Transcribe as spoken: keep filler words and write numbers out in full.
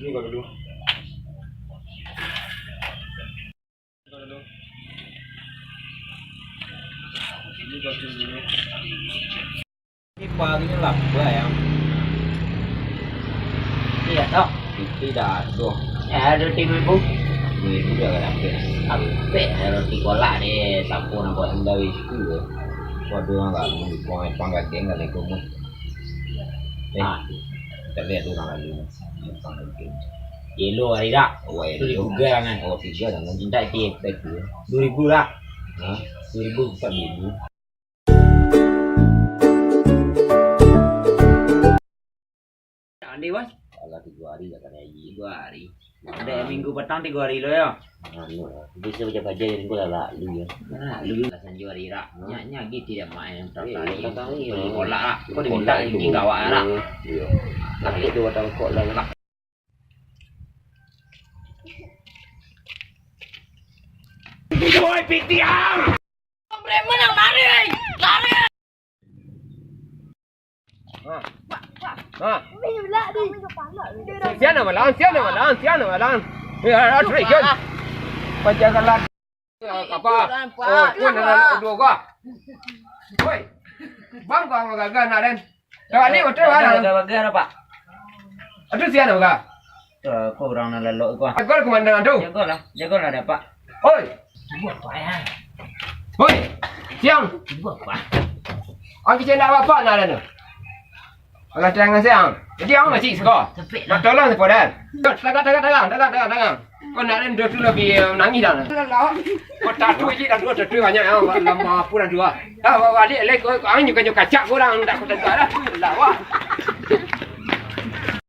Ini kau dulu. Ini pagi ni lapar ya. Tidak tahu. Tidak tahu. Eh, ada roti dua ribu. Dua ribu dah dapat. Sampai ada roti kolak deh. Siapa nak buat sendal itu ya? Waduh, orang lalu. Buang pangkat dia nggak lego mu. Eh, kita lihat orang lalu. Yellow hari dah. Oh, yellow. Tiga kan? Oh, tiga dah. Minta dia. Dua ribu lah. Hah? Dua ribu, empat ribu. Andi, Bos? Alah, tiga hari lah kan, hari. Tiga hari. Ada minggu petang tiga hari lo ya. Anu lah, bisa baca-baca yang gue lah lalu ya. Lalu lah sanjo hari rak. Nyak, nyak gitu ya, mak, yang pertama kali. Beli kolak lah. Kau diminta kolak ini itu, gawat lah. Iya. Sakit tu batang kok lah. Woi, pitiang! Preman yang lari, lari! Ha. Ha. Sian nak malam, sian nak malam, sian nak malam. Eh, ada trik kan? Panjang kalan. Apa? Oh, pun ada dua gua. Woi. Bang, kau gagah nak, Den. Dah balik motor, bang. Bagah-bagah dah, Pak. Aduh, sian apa? Tu, aku orang nan lalok ko. Jago lah komandan tu. Jagolah, jagolah dah, Pak. Oi. Ibu apa ya? Oi. Siang. Ibu apa? Aku kecil nak bapak nak dah tu. Agak terang siang. Jadi, aku masih suka. Nak tolong si Podan. Tagang, tagang, tagang, tagang, tagang, tagang. Kau nak dah tu lebih, eh, nangis dah. Kau tak tu, dah dua, tak tu banyak, ah, lama apa dah dua. Ah, balik, lek, kau, kau, anjing, kau kacak kurang, tak kau tak ada. Lah, wah.